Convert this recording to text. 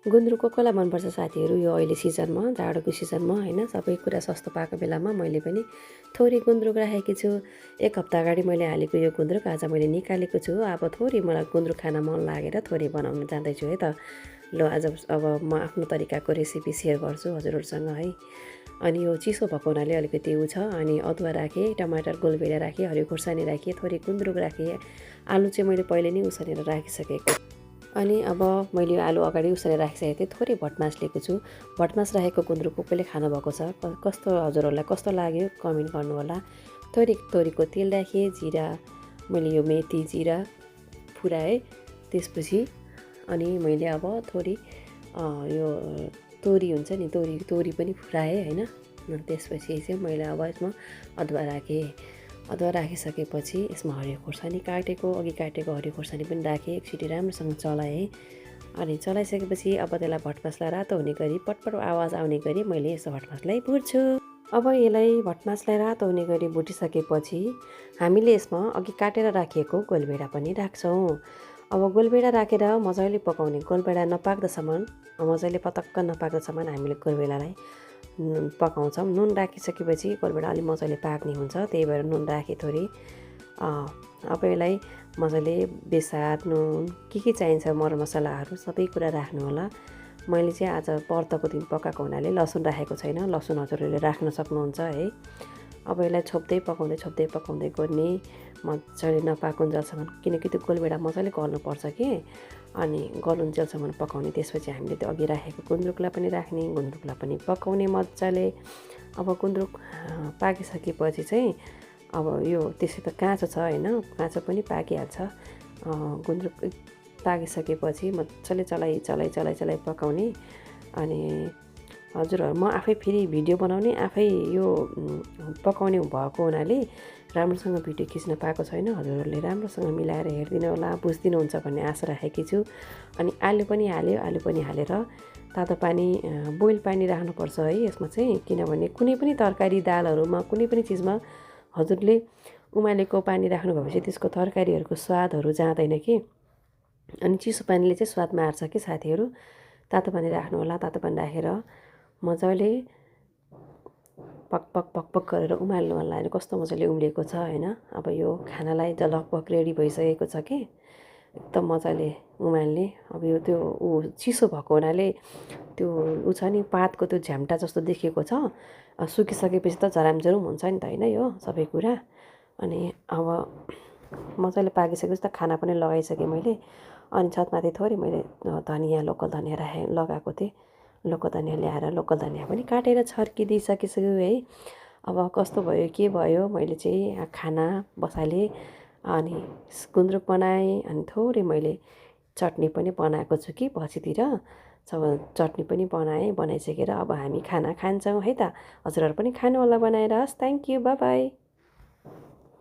गुन्द्रुक कसलाई मनपर्छ साथीहरू? यो अहिले सिजनमा, जाडोको सिजनमा होइन, सबै कुरा सस्तो पाएको बेलामा मैले पनि थोरै गुन्द्रुक राखेकी छु। एक हप्ता अगाडि मैले हालेको यो गुन्द्रुक आज मैले निकालेको छु। अब थोरै मलाई गुन्द्रुक खान मन लागेर थोरै बनाउन जाँदैछु है त। ल आज अब म आफ्नो तरिकाको रेसिपी सेयर गर्छु हजुरहरूसँग है। अनि यो चिसो भएको हुनाले अलिकति उ छ। अनि अदुवा राखेँ, टमाटर गोलभेडा राखेँ, हरियो खोर्सानी राखेँ, थोरै गुन्द्रुक राखेँ। आलु चाहिँ मैले पहिले नै उसिनेर राखिसकेको। अनि अब मैले यो आलु अगाडि उसिनेर राखिसकेको थिएँ। थोरै भटमास लिएको छु। भटमास राखेको गुन्द्रुक कसले खानुभएको छ? कस्तो हजुरहरूलाई कस्तो लाग्यो कमेन्ट गर्नुहोला। थोरै तोरीको तेल राखेँ, जिरा मैले यो मेथी जिरा फुराएँ। त्यसपछि अनि मैले अब थोरै यो तोरी हुन्छ नि, तोरी पनि फुराएँ होइन। त्यसपछि चाहिँ मैले अब यसमा अदुवा राखेँ। अदुवा राखिसकेपछि यसमा हरियो खोर्सानी अघि काटेको हरियो खोर्सानी पनि राखेँ। एकचोटि राम्रोसँग चलाएँ। अनि चलाइसकेपछि अब त्यसलाई भटमासलाई रातो हुने गरी पटपट आवाज आउने गरी मैले यसो भटमासलाई भुट्छु। अब यसलाई भटमासलाई रातो हुने गरी भुटिसकेपछि हामीले यसमा अघि काटेर राखिएको गोलभेडा पनि राख्छौँ। अब गोलभेडा राखेर मजाले पकाउने। गोलभेडा नपाक्दासम्म, मजाले पतक्क नपाक्दासम्म हामीले गोलभेडालाई पकाउँछौँ। नुन राखिसकेपछि गोलभेडा अलिक मजाले पाक्ने हुन्छ, त्यही भएर नुन राखेँ थोरै। अब यसलाई मजाले बेसार नुन के चाहिन्छ मरमसलाहरू सबै कुरा राख्नु होला। मैले चाहिँ आज व्रतको दिन पकाएको हुनाले लसुन राखेको छैन। लसुन हजुरहरूले राख्न सक्नुहुन्छ है। अब यसलाई छोप्दै पकाउँदै गर्ने मजाले नपाकुन्जेलसम्म, किनकि त्यो गोलभेडा मजाले गल्नुपर्छ कि। अनि गलुन्जेलसम्म पकाउने। त्यसपछि हामीले त्यो अघि राखेको गुन्द्रुकलाई पनि राख्ने, गुन्द्रुकलाई पनि पकाउने मजाले। अब गुन्द्रुक पाकिसकेपछि चाहिँ अब यो त्यसै त काँचो छ होइन, काँचो पनि पाकिहाल्छ। गुन्द्रुक पाकिसकेपछि मजाले चलाइ पकाउने। अनि हजुरहरू म आफै फेरि भिडियो बनाउने, आफै यो पकाउने भएको हुनाले राम्रोसँग भिडियो खिच्न पाएको छैन। हजुरहरूले राम्रोसँग मिलाएर हेरिदिनु होला, बुझिदिनुहुन्छ भन्ने आशा राखेकी छु। अनि आलु पनि हालेर तातो पानी बोइल पानी राख्नुपर्छ है यसमा चाहिँ। किनभने कुनै पनि तरकारी दालहरूमा कुनै पनि चिजमा हजुरले उमालेको पानी राख्नु भएपछि त्यसको तरकारीहरूको स्वादहरू जाँदैन कि। अनि चिसो पानीले चाहिँ स्वाद मार्छ कि साथीहरू। तातो पानी राख्नु होला। तातो पानी राखेर मजाले पक गरेर उमाल्नु होला। होइन कस्तो मजाले उम्लेको छ होइन। अब यो खानालाई लगभग रेडी भइसकेको छ कि, एकदम मजाले उमाल्ने। अब यो त्यो चिसो भएको हुनाले त्यो छ नि पातको त्यो झ्याम्टा जस्तो देखिएको छ। सुकिसकेपछि त झरामझरुम हुन्छ नि त होइन यो सबै कुरा। अनि अब मजाले पाकिसकेपछि त खाना पनि लगाइसकेँ मैले। अनि छतमाथि थोरै मैले धनियाँ लोकल धनियाँ लगाएको थिएँ। लोकल धनियाँ ल्याएर लोकल धनियाँ पनि काटेर छर्किदिइसकेछु है। अब कस्तो भयो के भयो, मैले चाहिँ खाना बसालेँ। अनि गुन्द्रुक बनाएँ। अनि थोरै मैले चटनी पनि बनाएको छु कि पछितिर। चटनी पनि बनाइसकेर अब हामी खाना खान्छौँ है त। हजुरहरू पनि खानु होला बनाएर। हस्, थ्याङ्क यू, बाई बाई।